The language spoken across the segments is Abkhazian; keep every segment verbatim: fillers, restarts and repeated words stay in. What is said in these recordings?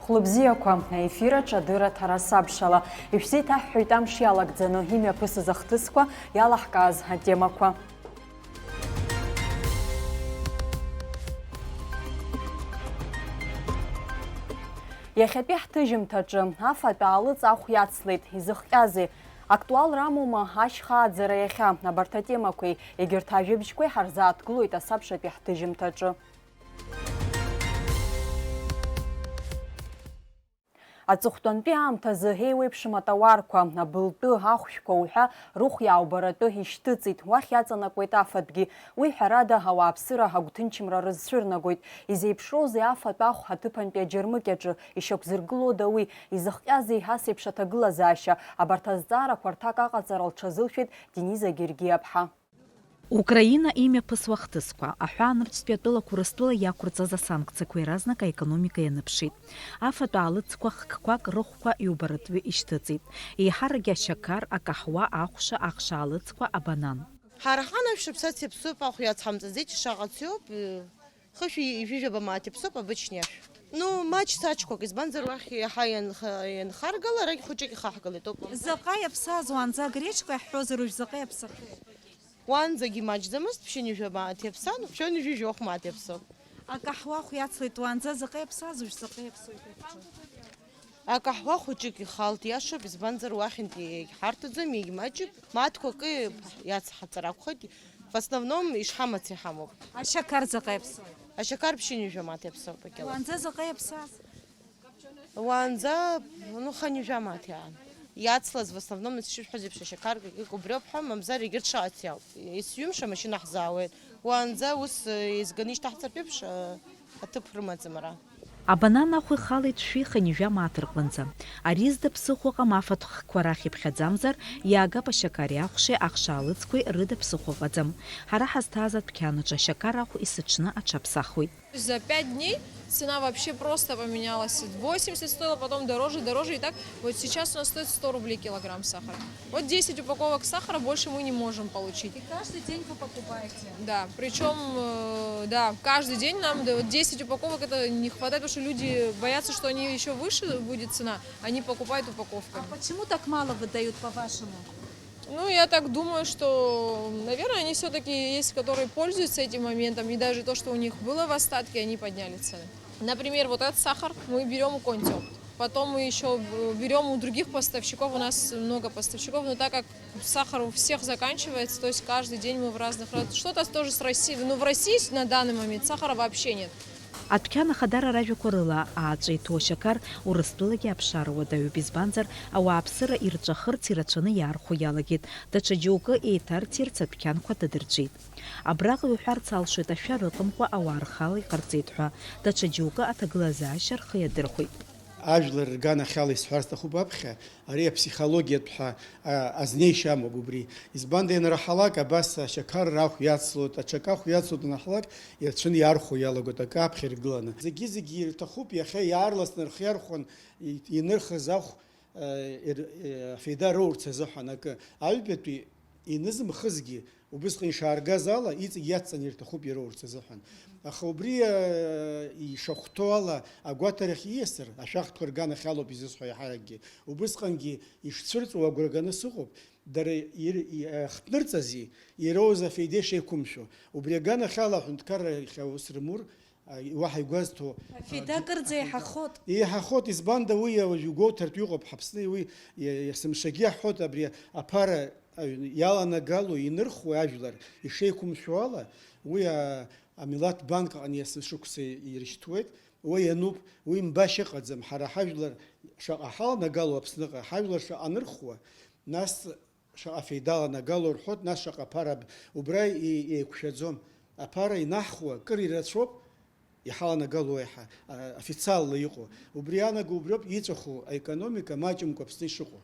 Хәлыбзиақәа, аефир аҿы адырраҭара сабшала. Ишәзеиҭаҳҳәоит амш иалагӡаны имҩаԥысыз ахҭысқәа, иалаҳкааз атемақәа. Иахьатәи ҳҭыжьымҭаҿы афатә аалыҵ ахә иацлеит, изыхҟьазеи? Актуалра амоума ашьха ааӡара иахьа? Абарҭ атемақәеи егьырҭ ажәабжьқәеи ҳарзааҭгылоит асабшатәи ҳҭыжьымҭаҿы. Аҵыхәтәантәи аамҭазы еиуеиԥшым атауарқәа, абылтәы, ахәшәқәа уҳәа рыхә иаубаратәы ишьҭыҵит, уахь иаҵанакуеит афатәгьы. Уи, ҳәарада, ауааԥсыра агәҭынчымра рызцәырнагоит. Изеиԥшроузеи афатә ахә аҭыԥантәи аџьармыкьаҿы, ишьақәзыргылода уи, изыхҟьазеи ас еиԥш аҭагылазаашьа? Абарҭ азҵаарақәа рҭак аҟаҵара лҽазылшәеит Дениза Гергиаԥҳа. Украина имҩаԥысуа ахҭысқәа, аҳәаанырцәтәи атәылақәа Урыстәыла иақәырҵаз асанкциақәа иаразнак аекономика ианыԥшит. Афатә аалыҵқәа хкқәак рыхәқәа иубаратәы ишьҭыҵит. Еиҳаракгьы ашьақар, акаҳуа, ахәша, ахш аалыҵқәа, абанан. Ҳара ҳанажә шықәса ацеиԥсоуп ахә иацҳамҵаӡеит, ишаҟа цеиуп, хышә ҩажәижәаба мааҭ иаԥсоуп обычни ашә. Ну, маҷ саҷқәак, избанзар уахь иаҳа ианха-, ианхаргала, арагь хәыҷык ихаҳгалеит ауп. Заҟа иаԥсаз уанӡа агречка иаҳҳәозар, уажә заҟа иаԥсахеит? Уаанӡагьы имаҷӡамызт, ԥшьынҩажәа мааҭ иаԥсан, ԥшьынҩажәи жәохә мааҭ иаԥсоуп. Акаҳуа ахә иацлеит уаанӡа, заҟа иаԥсаз, уажә заҟа иаԥсоу ҳәа. Акаҳуа хәыҷык ихалт, иашоуп, избанзар уахьынтәи егьҳарҭаӡом, егьмаҷуп, мааҭқәакы иацҳаҵар акәхеит, в основном ишҳамац иҳамоуп. Ашьақар заҟа иаԥсоу? Ашьақар ԥшьынҩажәа мааҭ иаԥсоуп акило. Уаанӡа заҟа иаԥсаз? Уаанӡа, ну, хынҩажәа мааҭ иаан. Иацлаз, в основном, исшышәҳәаз еиԥш, ашьақар кыкь убриоуп ҳәа, мамзар егьырҭ шаҟац иауп. Есҩымш амашьына ҳзаауеит. Уаанӡа ус, э, еизганы ишьҭаҳҵартә еиԥш, э, аҭыԥ рымаӡам ара. Абанан ахә ихалеит шәи хынҩажәа мааҭ рҟынӡа. Ари зда ԥсыхәа ыҟам афатә хкқәа рахь иԥхьаӡамзар, иаагап ашьақари ахәшеи ахш аалыҵқәеи рыда ԥсыхәа ыҟаӡам. Ҳара ҳазҭааз адәқьан аҿы ашьақар ахә есыҽны аҽаԥсахуеит. За пять дней цена вообще просто поменялась. Восемьдесят стоило, потом дороже, дороже. И так вот сейчас у нас стоит сто рублей килограмм сахара. Вот десять упаковок сахара больше мы не можем получить. И каждый день вы покупаете? Да, причём, э, да, каждый день нам д-, вот десять упаковок, это не хватает, потому что люди боятся, что они ещё выше будет цена, они покупают упаковками. А почему так мало выдают, по-вашему? Ну, я так думаю, что, наверное, они всё-таки есть, которые пользуются этим моментом, и даже то, что у них было в остатке, они подняли цены. Например, вот этот сахар мы берём у Контиопт. Потом мы ещё б-, берём у других поставщиков, у нас много поставщиков, но так как сахар у всех заканчивается, то есть каждый день мы в разных раз-, что-то тоже с России, ну, в России с-, на данный момент сахара вообще нет. Адәқьан ахадара ражәақәа рыла, ааҵәа иҭоу ашьақар Урыстәылагьы аԥшаара уадаҩуп, избанзар, ауааԥсыра ирҵәахырц ирацәаны иаархәо иалагеит, даҽа џьоукы еиҭарҭирц адәқьанқәа ҭадырҵәеит. Абраҟа иуҳәарц алшоит, ашәа рыҟамкәа ауаа рхала иҟарҵеит ҳәа, даҽа џьоукы аҭагылазаашьа рхы иадырхәеит. Ажәлар рганахьала исҳәар сҭахуп аԥхьа, ари аԥсихологиатә ҳәа, а, азнеишьа амоуп убри. Избанда, ианраҳалак, абас ашьақар рахә иацлоит, аҽакы ахә иацлоит анаҳалак, ирцәын иархәо иалагоит акы аԥхьа иргыланы. Зегьы-зегьы ирҭахуп, иахьа иаарласны рхы иархәон, и-, инырхыз ахә, а, ир-, и-, афеида роурц азыҳәан акы. Аҩбатәи инызымхызгьы, убысҟан ишааргаз ала, иҵегь иацҵаны ирҭахуп ироурц азыҳәан. Аха убри, э, ишахәҭоу ала, агәаҭарахь ииасыр, ашәахтәқәа рганахь алоуп изысҳәо иаҳаракгьы. Убысҟангьы ишцәырҵуа агәра ганы сыҟоуп, дара ир-, и-, ахҭнырҵази, ироуз афеида ишеиқәымшәо. Убри аганахьала аҳәынҭқарра иахьа аус рымур, а, уаҳа игәазҭо, афеида а, кырӡа еиҳахоит. Еиҳахоит, избанда уи уажә игәоуҭартә иҟоуп ҳаԥсны, уи иа-, есымшагьы иаҳҳәоит, абри аԥара аҩн иаланагало инырхуа ажәлар ишеиқәымшәо ала, уи, а, амилаҭ банк аҟны есышықәса ирышьҭуеит, уи иануп, уи мбашьа ыҟаӡам, ҳара ҳажәлар шаҟа ҳаланагало Аԥсныҟа, ҳажәлар шаҟа анырхуа, нас шаҟа феида аланагало рҳәоит, нас шаҟа ԥара б-, убра и-, еиқәшәаӡом. Аԥара инаҳхуа кыр ирацәоуп, иҳаланагало еиҳа, а, официалла иҟоу. Убри анаго убриоуп иҵәаху аекономика маҷымкәа Аԥсны ишыҟоу.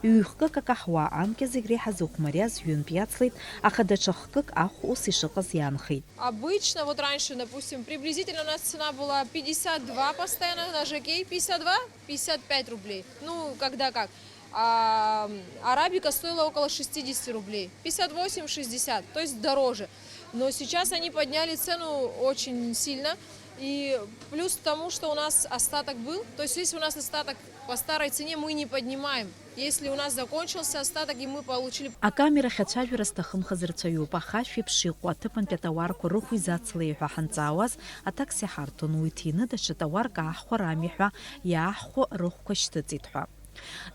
Ҩ-хкык акаҳуа анкьа зегь реиҳа зыхәмариаз ҩынтә иацлеит, аха даҽа хкык ахә ус ишыҟаз иаанхеит. Обычно, вот раньше, допустим, приблизительно у нас цена была пятьдесят два постоянно, на жокей пятьдесят два, пятьдесят пять рублей. Ну, когда как. А, арабика стоила около шестидесяти рублей. Пятьдесят восемь, шестьдесят, то есть дороже. Но сейчас они подняли цену очень сильно. И плюс к тому, что у нас остаток был, то есть если у нас остаток по старой цене, мы не поднимаем. Если у нас закончился остаток, и мы получили... Акамерахь ацәажәара сҭахымхазар цәаҩуп, аха ашәеиԥш иҟоу аҭыԥантәи атауарқәа рыхә изацлеи ҳәа ҳанҵаауаз, атакси ҳарҭон, уи ҭины даҽа тауарк ааҳхәар ами ҳәа иааҳхәо рыхәқәа шьҭыҵит ҳәа.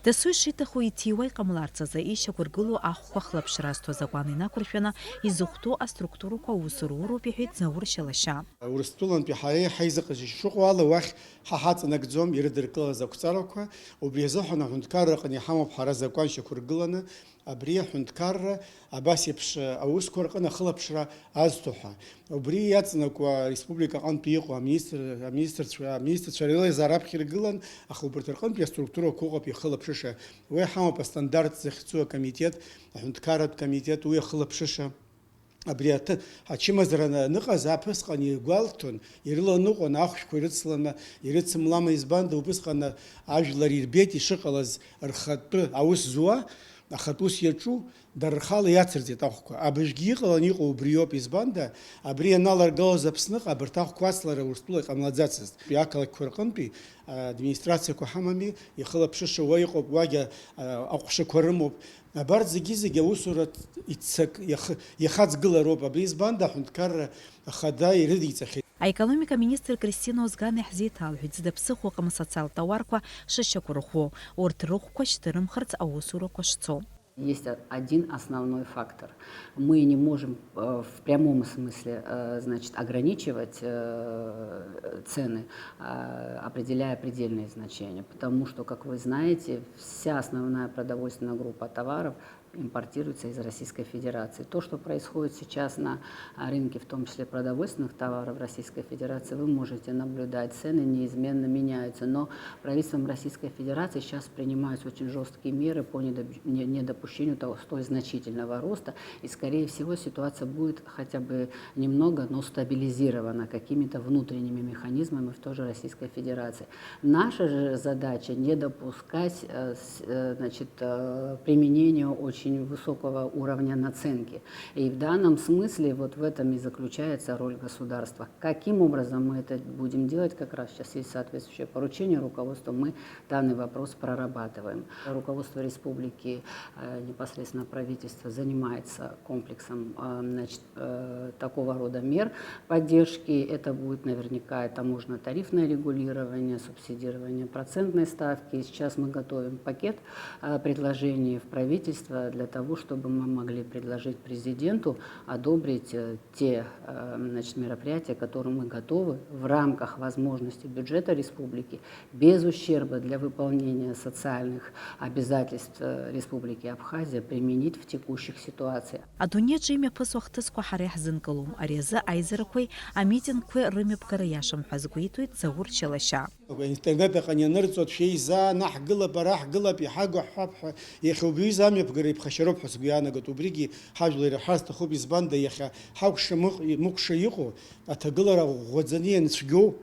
Дасу ишиҭаху иҭиуа иҟамларц азы ишьақәыргылоу ахәқәа хлаԥшра азҭо азакәан инақәыршәаны изыхәҭоу аструктурақәа аус руроуп, иҳәеит Заур Шьалашьаа. Урыстәылантәи ҳара еиҳа изыҟазшьа шыҟоу ала уахь ҳа ҳаҵанакӡом ирыдыркылаз ақәҵарақәа, убри азыҳәан аҳәынҭқарра аҟны иҳамоуп ҳара азакәан шьақәыргыланы, абри аҳәынҭқарра абас еиԥш аусқәа рҟны ахылаԥшра азҭо ҳәа. Убри иаҵанакуа ареспублика аҟынтәи иҟоу аминистр-, аминистрцәа, аминистрцәа реилазаара аԥхьа иргылан, аха убарҭ рҟынтәи аструктурақәа ыҟоуп ихылаԥшыша. Уи ҳамоуп астандарт захьӡу акомитет, аҳәынҭқарратә комитет, уи ахылаԥшыша. Абри аҭы-, ачымазара аныҟаз аԥысҟан игәалҭон, ирыланыҟәон ахәшәқәа ирыцлама, ирыцымлама, избанда, убысҟан ажәлар ирбеит ишыҟалаз рхатәы аус зуа, ахатә ус иаҿу, дара рхала иацырҵеит ахәқәа. Абыжәгьы иҟалан иҟоу убриоуп, избанда, абри ианаларгалоз Аԥсныҟа абарҭ ахәқәа ацлара Урыстәыла иҟамлаӡацызт. Ақалақьқәа рҟынтәи администрациақәа ҳамами, ихылаԥшыша уа иҟоуп, уагьы, а, аҟәшақәа рымоуп. Абарҭ зегьы-зегьы аусура иццак-, иах-, иахаҵгылароуп. Абри избанда аҳәынҭқарра ахада ирыдиҵахьеит. Аекономика министр Кристина Озгана иаҳзеиҭалҳәеит, зда ԥсыхәа ыҟам асоциалтә тауарқәа шышьақәырӷәӷәо, урҭ рыхәқәа шьҭырымхырц аусурақәа шцо. Есть о-, один основной фактор. Мы не можем, э, в прямом смысле, э, значит, ограничивать, э, цены, э, определяя предельные значения, потому что, как вы знаете, вся основная продовольственная группа товаров импортируется из Российской Федерации. То, что происходит сейчас на, а, рынке, в том числе продовольственных товаров Российской Федерации, вы можете наблюдать, цены неизменно меняются, но правительством Российской Федерации сейчас принимаются очень жесткие меры по недоб-, не-, недопущению того, столь значительного роста, и, скорее всего, ситуация будет хотя бы немного, но стабилизирована какими-то внутренними механизмами в той же Российской Федерации. Наша же задача не допускать, э, с-, э, значит, э, применения очень высокого уровня наценки. И в данном смысле вот в этом и заключается роль государства. Каким образом мы это будем делать, как раз сейчас есть соответствующее поручение руководства, мы данный вопрос прорабатываем. Руководство республики, э, непосредственно правительство занимается комплексом, э, значит, э, такого рода мер поддержки. Это будет наверняка и таможенно-тарифное регулирование, субсидирование процентной ставки. И сейчас мы готовим пакет, э, предложений в правительство для того, чтобы мы могли предложить президенту одобрить, э, те, э, значит, мероприятия, которые мы готовы в рамках возможностей бюджета республики, без ущерба для выполнения социальных обязательств, э, Республики Абхазия, применить в текущих ситуациях. Адунеи аҿы имҩаԥысуа ахҭысқәа ҳара иаҳзынкылом. Ари азы аизарақәеи амитингқәеи рымҩаԥгара иашам ҳәа азгәеиҭоит Заур Шьалашьаа. Аинтернет аҟны ианырҵо, шәеиза, анаҳгылап, араҳгылап, иҳагу ҳҳәап ҳәа, иахьа убриазы амҩаԥгара иԥхашьароуп ҳәа сгәы иаанагоит. Убригьы ҳажәлар ираҳарц сҭахуп, избанда иахьа ҳакәша-мыҟ-, мыкәша иҟоу аҭагылара ӷәӷәаӡаны ианцәгьоу,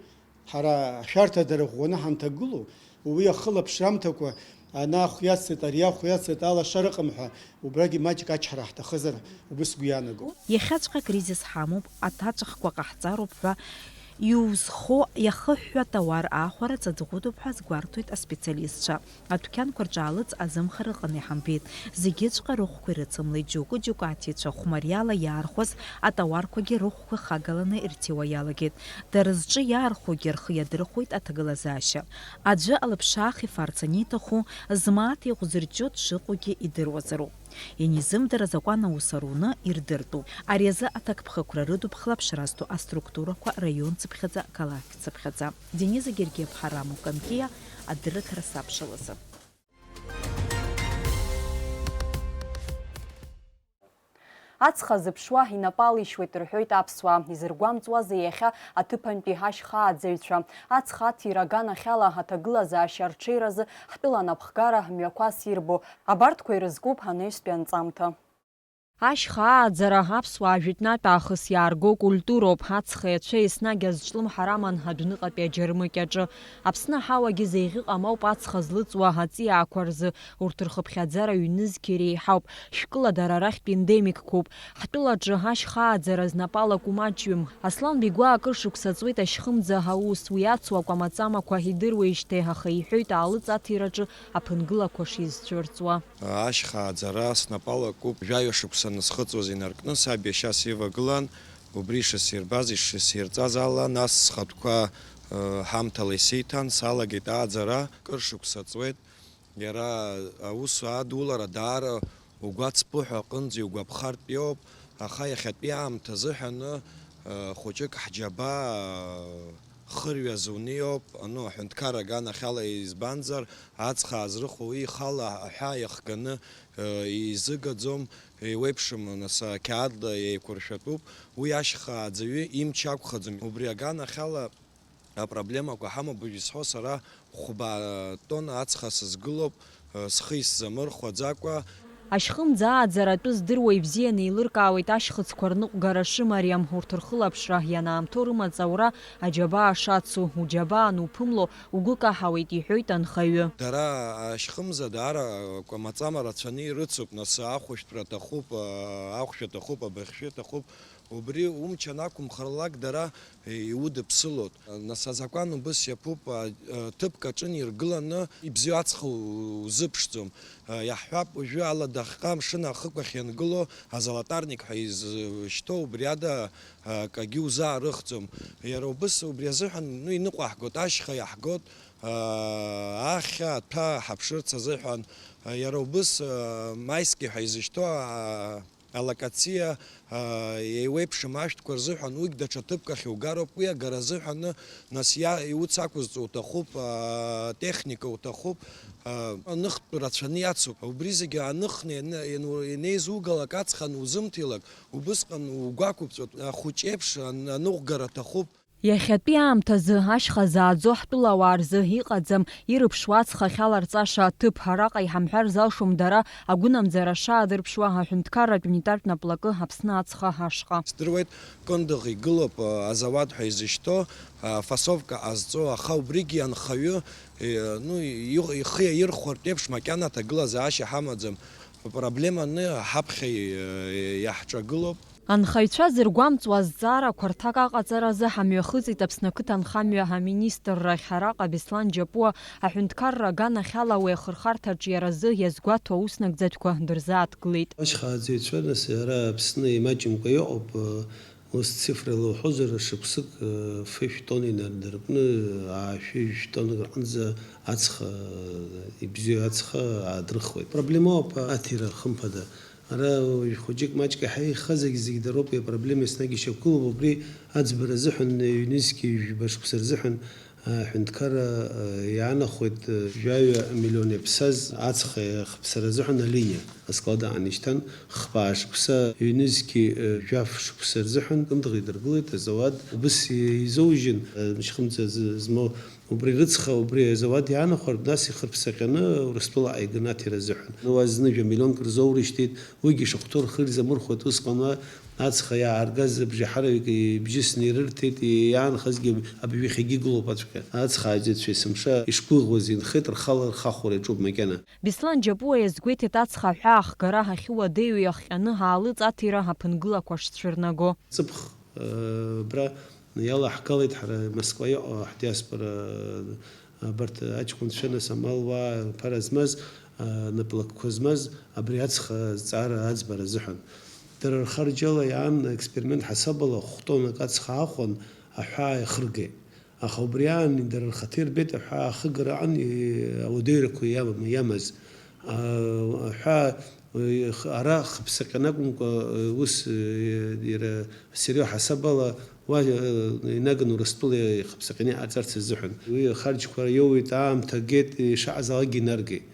ҳара ашәарҭадара ӷәӷәаны ҳанҭагылоу, уи ахылаԥшрамҭақәа, ана ахә иацлеит, ари ахә иацлеит, алашара ыҟам ҳәа, убрагьы маҷк ачҳара ҳҭахызар, убри сгәы иаанагоуп. Иахьаҵәҟьа акризис ҳамоуп, аҭаҵәахқәа ҟаҳҵароуп ҳәа иузхо иахыҳәҳәа атауар аахәара ҵаҵӷәыдоуп ҳәа азгәарҭоит аспециалистцәа. Адәқьанқәа рҿы аалыҵ азымхара ыҟаны иҳамбеит. Зегьыҵәҟьа рыхәқәа ирыцымлеит, џьоукы-џьоукы аҭиҩцәа хәмариала иаархәаз атауарқәагьы рыхәқәа хагаланы ирҭиуа иалагеит. Дара зҿы иаархәогьы рхы иадырхәоит аҭагылазаашьа. Аӡәы алаԥшаах ифарц аниҭаху, змааҭ иӷәзырҷҷо дшыҟоугьы идыруазароуп. Ианизымдыр, азакәан аус аруны ирдыртәуп. Ари азы аҭакԥхықәра рыдуп хылаԥшра зҭо аструктурақәа раион цыԥхьаӡа, қалақь цыԥхьаӡа. Дениза Гергиаԥҳа, Рамо Камкиа, адырраҭара сабшалазы. Ацха зыԥшуа инапы алишьуеит рҳәоит аԥсуаа. Изыргәамҵуазеи иахьа аҭыԥантәи ҳашьхааӡаҩцәа? Ацха аҭира аганахьала аҭагылазаашьа арҽеиразы ҳтәыла анапхгара мҩақәас ирбо. Абарҭқәа ирызкуп анаҩстәи анҵамҭа. Ашьха ааӡара аԥсуаа жәытәнатә аахыс иаарго культуроуп, ацха иацәа еснагь азҿлымҳара аман адәныҟатәи аџьармыкьаҿы. Аԥсны аҳауагьы зеиӷьыҟам ауп ацха злыҵуа аҵиаақәа рзы, урҭ рхыԥхьаӡара ҩнызқь иреиҳауп, шәкыла дара арахьтә ендемикқәоуп. Ҳтәылаҿы ашьха ааӡара знапала кәмаҷҩым. Аслан Бигәаа акыр шықәса ҵуеит ашьхымӡа аус, уи ацу акәамаҵамақәа идыруеижьҭеи, аха иҳәоит аалыҵ аҭираҿы аԥынгылақәа шизцәырҵуа. Ашьха ааӡара снапала куп, жәаҩа шықәса анысхыҵуаз инаркны, саб иашьа сивагылан, убри ишысирбаз, ишысирҵаз ала, нас схатәқәа, ы, ҳамҭала исиҭан, салагеит ааӡара, кыр шықәса ҵуеит. Иара аус адулара даара угәацԥыҳәа аҟынӡа иугәаԥхартә иоуп, аха иахьатәи аамҭа азыҳәаны, ы, хәыҷык ҳџьабаа, ы, хырҩа зуниоуп, ану, аҳәынҭқарра аганахьала, избанзар, ацха аазрыхуа уи ихала аҳәаа иахганы, ы, изыгаӡом, еиуеиԥшым, нас, ақьаадла еиқәыршәатәуп, уи ашьха аӡаҩы имч акәхаӡом. Убри аганахьала апроблемақәа ҳамоуп, уажә исҳәо сара, хәба тонна ацха сызгылоуп, ы, схы исзамырхәаӡакәа. Ашьхымӡа ааӡара атәы здыруа ибзианы еилыркаауеит ашьхыцқәа рныҟәгара шымариам, урҭ рхылаԥшра ианаамҭоу рымаҵ аура аџьабаа шацу, уџьабаа ануԥымло угәы каҳауеит, иҳәоит анхаҩы. Дара ашьхымза даара кәамаҵама рацәаны ирыцуп, нас ахәышәтәра аҭахуп, ахәшә аҭахуп, абыхьшәы аҭахуп, убри умч анақәымхарлак дара иудыԥсылоит. Нас азакәан убыс иаԥуп, а, а, ҭыԥк аҿы иниргыланы ибзиоу ацха узыԥшӡом. А, иаҳҳәап, уажәы аладахҟа амшын ахықәахь иангыло азолотарник ҳәа изышьҭоу убри ада, а, акагьы узаарыхӡом. Иара убыс убри азыҳәан, ну, иныҟәаҳгоит, ашьха иаҳгоит, а, ахьа, аҭәа ҳаԥшырц азыҳәан. А, иара убыс, а, маиски ҳәа изышьҭоу, а, алокациа, аа, еиуеиԥшым ашәҭқәа рзыҳәан, уигь даҽа ҭыԥк ахь иугароуп, уи агара азыҳәаны, нас, иа-, иуц ақәызҵо уҭахуп, аа, техника уҭахуп, аа, аныхтә рацәаны иацуп. Убри зегьы аныхны ианы-, иану-, ианеизугалак, аҵх анузымҭилак, убысҟан угәақәыԥҵәоит, ахәыҷ еиԥш ан-, аныҟәгара аҭахуп. Иахьатәи аамҭазы ашьха зааӡо ҳтәылауаа рзы иҟаӡам, ирыԥшуа ацха ахьаларҵаша аҭыԥ. Араҟа иҳамҳәар залшом дара агәынамӡара шаадырԥшуа аҳәынҭқарратә унитартә наплакы Аԥсны ацха ашҟа. Здыруеит, Кындыӷ игылоуп, а, азауад ҳәа изышьҭоу, а, фасовка ҟазҵо, аха убригьы анхаҩы, е, ну, и-, ихы иаирхәартә еиԥш макьана аҭагылазаашьа ҳамаӡам. Проблеманы ҳаԥхьа, е, иаҳҿагылоуп. Анхаҩцәа зыргәамҵуа азҵаарақәа рҭак аҟаҵаразы ҳамҩахыҵит Аԥсны ақыҭанхамҩа аминистррахь. Араҟа Беслан Џьапуа аҳәынҭқарра аганахьала уи ахырхарҭаҿ иара азы иазгәаҭо аус нагӡатәқәа дырзааҭгылеит. Ашьха ааӡаҩцәа, нас, ара Аԥсны имаҷымкәа иҟоуп, ус цифрала уҳәозар, шықәсык, фышә тонна инардыркны, аашәыжә тоннак рҟынӡа ацха, ибзиоу ацха аадрыхуеит. Проблемоуп аҭира, хымԥада. Ара уажә хәыҷык маҷк иаҳа ихазагь зегь дароуп, уи апроблема еснагь ишьақәгылоуп, убри аӡбара азыҳәан ҩнызқьи жәба шықәса рзыҳәан аҳәынҭқарра, а, иаанахәеит, а, жәаҩа миллион иаԥсаз ацха хыԥсара азыҳәан алиниа асклад аан ишьҭан, хԥа шықәса, ҩнызқьи, а, жәаф шықәса рзыҳәан Кындыӷ идыргылеит азауад, убыс изоужьын, а, шьхымӡа з-, змоу Убри рыцха, убри азауад иаанахәартә, нас ихырԥсаҟьаны Урыстәыла ааиганы аҭира азыҳәан. Уа зны жәа миллионк рзоурышьҭит, уигьы ишахәҭоу рхы ирзамырхәеит, усҟан уа ацха иааргаз абжьаҳараҩык ибжьысны ирырҭеит, иаанхазгьы абжьы иахьагьы гылоуп аҵәҟьа. Ацха ааӡаҩцәа есымша ишгәыӷуаз инхеит, рхала рхахәара иаҿуп макьана. Беслан Џьапуа иазгәеиҭеит, ацха аҳәаа ахгара ахьуадаҩу иахҟьаны аалыҵ аҭира аԥынгылақәа шцәырнаго. Ҵыԥх, э, абра Иалаҳгалеит ҳара Москва иҟоу ҳдиаспора, абарҭ аҷкәынцәа, нас, амалуаа, ԥара змаз, а, наплакқәа змаз, абри ацха зҵаара аӡбара азыҳәан. Дара рхарџьала иаан, аексперимент ҳасабала хә-тоннак ацха аахәан, аҳәаа иахыргеит. Аха убри аан дара рхаҭа ирбеит аҳәаа ахыгара аан, и-, ауадаҩрақәа иам-, иамаз. А, аҳәаа, и-, х-, ара хыԥсаҟьан акәымкәа, ус, и-, иара серио ҳасабала, Уа, э, инаган Урыстәыла ихаԥсаҟьаны иҟаҵарц азыҳәан. Уи ахарџьқәа иоуеит, аамҭа геит, ишаҟаз алакгьы инаргеит.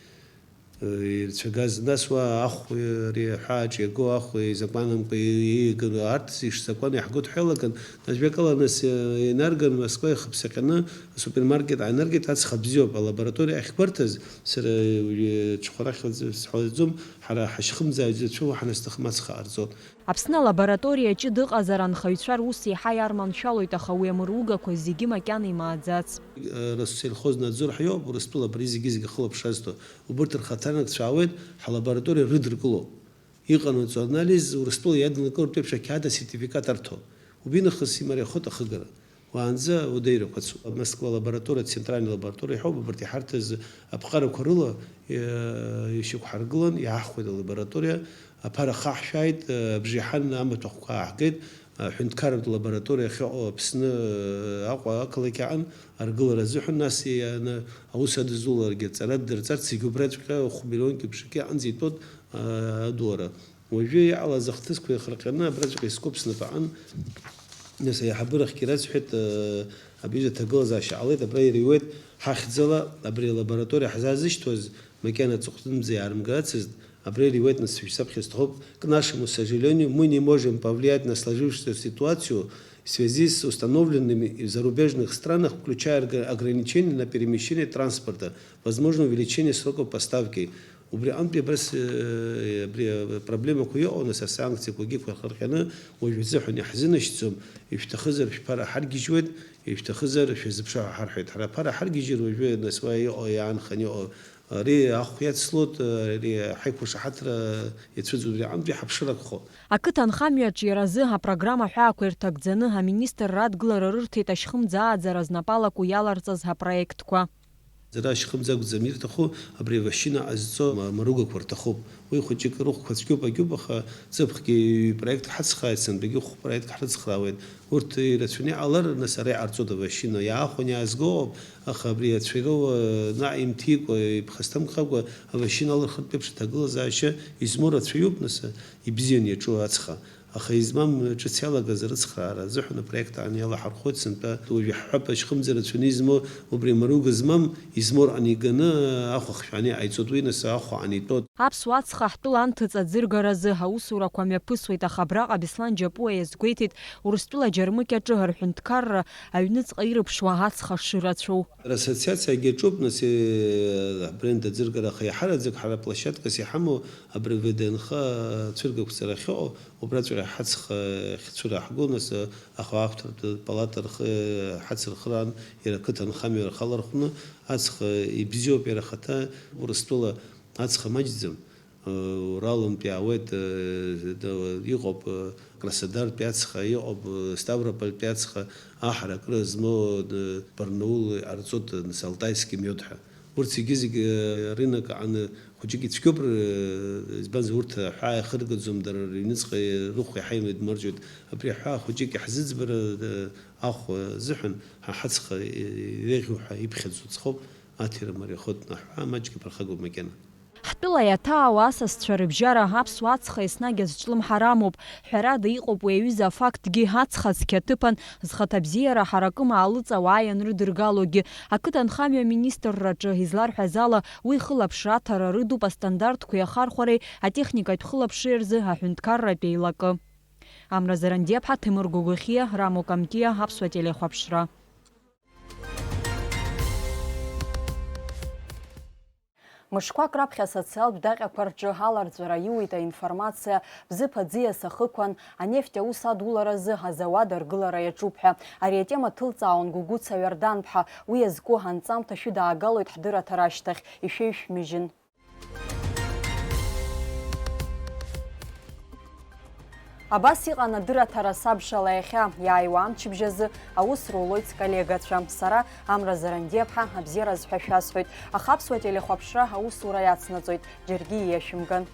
Э, ирцәагаз, нас уа ахә, э, ари аҳәааҿ иаго ахә, э, изакәанымкәа ииаганы, арҭ ишзакәан иаҳгоит ҳәа иалаган, нас жәакала, нас, э, инарган, Москва ихаԥсаҟьаны асупермаркет аанаргеит, ацха бзиоуп, алабораториа ахьгәарҭаз, сара, э, ҽхәарахьла сҳәаӡом, Ҳара ҳашьхымӡааҩцәа уаҳа нас ҭахым ацха ҟарҵон. Аԥсны алабораториа ҷыда ыҟазар, анхаҩцәа рус еиҳа иарманшәалоит, аха уи амыругақәа зегьы макьана имааӡац. Россельхознадзор ҳәа иоуп, Урыстәыла абри зегьы-зегьы ахылаԥшра азҭо. Убырҭ рхаҭарнакцәа аауеит, ҳалабораториа рыдыркыло. Иҟанаҵо анализ Урыстәыла иаднакылартә еиԥш ақьаад асертификат арҭо. Убинахыс имариахоит ахыгара. Уаанӡа удеирақәацуп. Москва лабораториа, центральная лабораториа иҳәоуп, абарҭ иҳарҭаз аԥҟарақәа рыла, э, ишьақәҳаргылан, иаҳхәеит алабораториа, аԥара хаҳшәааит, э, абжеиҳан амаҭәахәқәа ааҳгеит, аҳәынҭқарратә лабораториа ахьыҟоу Аԥсны, э, Аҟәа ақалақь аҟан аргылара азыҳәан, нас ианы аус адызуларагьы аҵара ддырҵарц зегьы убраҵәҟьа хә-миллионки ԥшьки аҟынӡа итәоит, э, адулара. Уажәы иҟалаз ахҭысқәа еихырҟьаны абраҵәҟьа искуп снапаҟын, нас аиҳабырахьгьы ирасҳәеит, э, абри аҩыза аҭагылазаашьа ҟалеит, абра иреиуеит, ҳахьӡала абри алабораториа ҳзазышьҭуаз макьана аҵыхәтәымӡа иаарымгарацызт, абра иреиуеит, нас шәсаԥхьа сҭахуп, к нашему сожалению, мы не можем повлиять на сложившуюся ситуацию в связи с установленными в зарубежных странах, включая орга-, ограничения на перемещение транспорта, возможно увеличение сроков поставки. Убри аҟынтәи абас, э, абри апроблемақәа иҟоу, нас асанкциақәагьы еихырҟьаны, уажә азыҳәан иаҳзынашьӡом, ишәҭахызар шәԥара ҳаргьежьуеит, ишәҭахызар шәазыԥшы ҳәа ҳарҳәоит. Ҳара аԥара ҳаргьежьыр уажәы, нас уа иҟоу, иаанханы иҟоу, ари ахә иацлоит, ари ҳаиқәшаҳаҭра иацәыӡуеит, убри аҟынтәи ҳаԥшыр акәхоит. Ақыҭанхамҩаҿ иара азы апрограмма аҳәаақәа ирҭагӡаны аминистрра адгылара рырҭеит ашьхымӡ ааӡара знапалаку иаларҵаз апроектқәа. Ара ашьхымӡ акәӡам ирҭаху, абри авашьына ҟазҵо ма-, маругақәа рҭахуп. Уи хәыҷык рыхәқәа цәгьоуп, агьоуп, аха ҵыԥхгьы ҩ-проект ҳрыцхрааит, сынтәагьы хә-проект ҳрыцхраауеит. Урҭ ирацәаны иҟалар, нас ара иҟарҵоит авашьына. Иаахәаны иаазго ыҟоуп, аха абри ацәаӷьоу, наҟ имҭикәа, иԥхасҭамхакәа авашьына алырхыртә еиԥш аҭагылазаашьа измоу рацәаҩуп, нас, ибзианы иаҿу ацха. Аха измам ҿыц иалагаз арыцхраара азыҳәан апроект аан иалаҳархәоит сынтәа. Уажәы иаҳҳәап, ашьхымӡа рацәаны измоу, убри амаруга змам, измоу рҟны иганы ахәа хшәаны иҟаиҵоит, уи нас ахәа анитәоит. Аԥсуа ацха ҳтәыла анҭыҵ аӡыргаразы аусурақәа мҩаԥысуеит, аха абраҟа Беслан Џьапуа иазгәеиҭеит, Урыстәыла Џьармыкьаҿы рҳәынҭқарра аҩныҵҟа ирыԥшуа ацха шырацәоу. Ассоциациагьы аҿуп, нас, э, абренд аӡыргара, аха иаҳараӡак ҳара площадкас иҳамоу абри ВДНХ цәыргақәҵара ахьыҟоу, убраҵәҟьа ҳацха ахьцәыраҳго, нас, э, ахәаахәҭратә палата рхы ҳацырхыраан, иара ақыҭанхамҩа рхалархәны, ацха ибзиоуп иара ахаҭа, Урыстәыла ацха маҷӡам. Уралынтә иаауеит, э, д-, иҟоуп, э, Краснодартәи ацха, иҟоуп, э, Ставропольтәи ацха, аҳаракыра змоу, э, Барнаул иҟарҵоит, э, нас Алтайский мед ҳәа. Урҭ зегьы-зегьы, э, рынок аҟны хәыҷык ицәгьоуп, э, избанзар, урҭ аҳәаа иахыргаӡом, дара рыҩныҵҟа рыхә иаҳа имадмырӡәоит. Абри аҳәаа хәыҷык иаҳзыӡбара, э, ахә азыҳәан ҳа ҳацха, э, иреиӷьу ҳәа иԥхьаӡоу ҵхоуп, аҭира мариахоит, аҳәаа маҷк иԥырхагоуп макьана. Ҳтәыла иаҭаауа асасцәа рыбжьара аԥсуа ацха еснагь азҿлымҳара амоуп. Ҳәарада, иҟоуп уи аҩыза афактгьы, ацха цқьа аҭыԥан зхаҭабзиара ҳаракыма алыҵ ауаа ианрыдыргалогьы. Ақыҭанхамҩа аминистрраҿы изларҳәаз ала, уи хылаԥшра аҭара рыдуп астандартқәеи ахархәареи атехникатә хылаԥшреи рзы аҳәынҭқарратә еилакы. Амра Зарандиаԥҳа, Ҭемыр Гогохиа, Рамо Камтиа, Аԥсуа телехәаԥшра. Мышқәак раԥхьа асоциалтә даҟьақәа рҿы аларҵәара иуит аинформациа, Бзыԥ аӡиас ахықәан анефть аус адуларазы азауад аргылара иаҿуп ҳәа. Ари атема ҭылҵаауан Гугуца Ҩарданԥҳа, уи иазку анҵамҭа шәыдаагалоит ҳдырраҭара ашьҭахь, ишәеишәмыжьын. Абас иҟан адырраҭара сабшала иахьа, иааиуа амчыбжь азы аус рулоит сколлегацәа. Сара, Амра Зарандиаԥҳа, абзиараз ҳәа шәасҳәоит, аха Аԥсуа телехәаԥшра аусура иацнаҵоит, џьаргьы ииашәымган.